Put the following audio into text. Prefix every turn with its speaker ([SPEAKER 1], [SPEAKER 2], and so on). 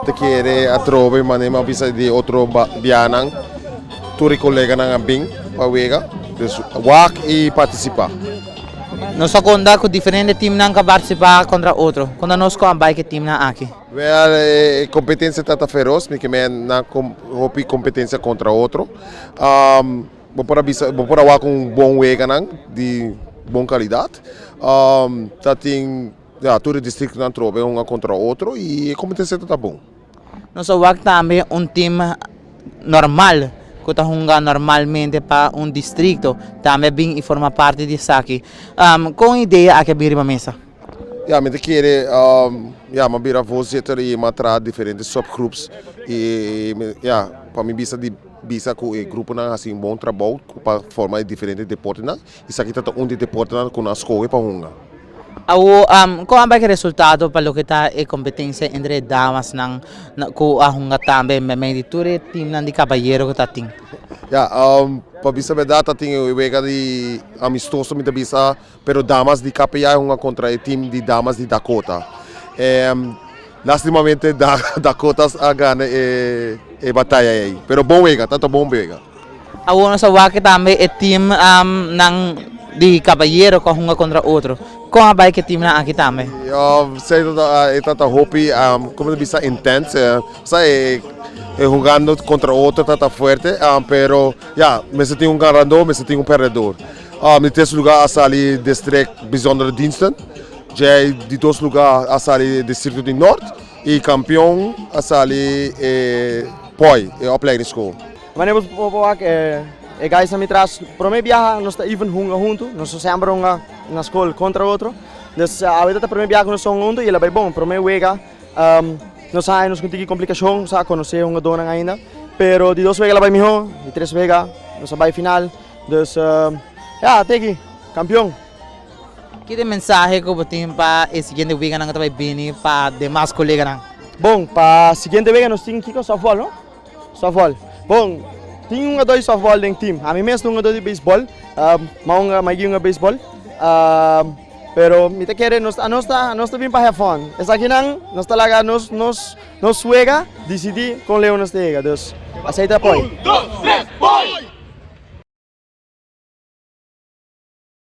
[SPEAKER 1] Ta kere atrobe manera mi a bisa di otro bianan tur e koleganan a bin pa wega dus wak i partisipá.
[SPEAKER 2] Nos a konta ku diferente timnan ka partisipá kontra otro. Konta nos kon a bai ku e timnan aki.
[SPEAKER 1] Wèl e kompetensia ta ta feros mi ke men nan hopi kompetensia kontra otro. Bo por a bisa bo por a wak un bon weganan di bon kalidat. Ta tin ya tur e distriktonan trobe un a kontra otro i e kompetensia ta ta bon.
[SPEAKER 2] Nos a wak tambe un tim normal ku ta hunga normalmente pa un distrikto tambe a bin i forma parti di esaki. Kon e idea aki a bin riba mesa?
[SPEAKER 1] Ya mi ta kere ya mi a bira voorzitter i mi a traha diferente subgroeps i ya pa mi bisa di bisa ku e gruponan a hasi un bon trabou pa forma e diferente deportenan. Esaki ta ta un di e deportenan ku nan a skohe pa hunga.
[SPEAKER 2] Awor, kon a bai ku e resultado pa loke ta e kompetensia entre e damasnan ku a hunga tambe meimei di tur e timnan di kabayero ku ta tin?
[SPEAKER 1] Ya, pa bisa bèrdat ta tin e wega di amistoso mi ta bisa, pero damas di KPA a hunga kontra e tim di damas di Dakota. Lastimamente Dakotas a gana e bataya ei, pero bon wega, ta ta bon wega.
[SPEAKER 2] Awor nos a wak tambe e team nan di kabayero ku a hunga kontra otro. Kon a bai ku e teamnan aki tambe?
[SPEAKER 1] Esei e ta ta hopi komo ta bisa intens. Sa e hungando kontra otro ta ta fuerte pero ya mester tin un ganador mester tin un perdedor. Di tres luga a sali district Bijzondere Diensten, djei di dos luga a sali distrito di Nort i kampion a sali e POI, e opleidingsschool.
[SPEAKER 3] Wanneer bo por wak e guys nan mi tras prome biaha nos ta even hunga huntu, nos ta semper hunga na skol kontra otro, dus awe ta prome biaha ku nos ta hunga huntu i el a bai bon, prome wega nos a haña nos ku un tiki komplikashon, nos a konosé e hungadónan ainda, pero di dos wega el a bai mihó, di tres wega nos a bai final, dus ya teki, kampion.
[SPEAKER 2] Ki ta e mensahe ku bo tin pa e siguiente weganan ku ta bai bini pa demas koleganan?
[SPEAKER 3] Bon, pa siguiente wega nos tin kiko softball no? Softball. Bon, tin un hungador di softball den team. Ami mes ta un hungador di baseball. Mi a hunga, mi a hunga baseball. Pero mi ta kere nos anos ta anos ta bin pa have fun. Esakinan nos ta laga nos nos nos wega disidí kon leu nos ta yega. Dus, asei ta poi.
[SPEAKER 4] Un, dos, tres, poi!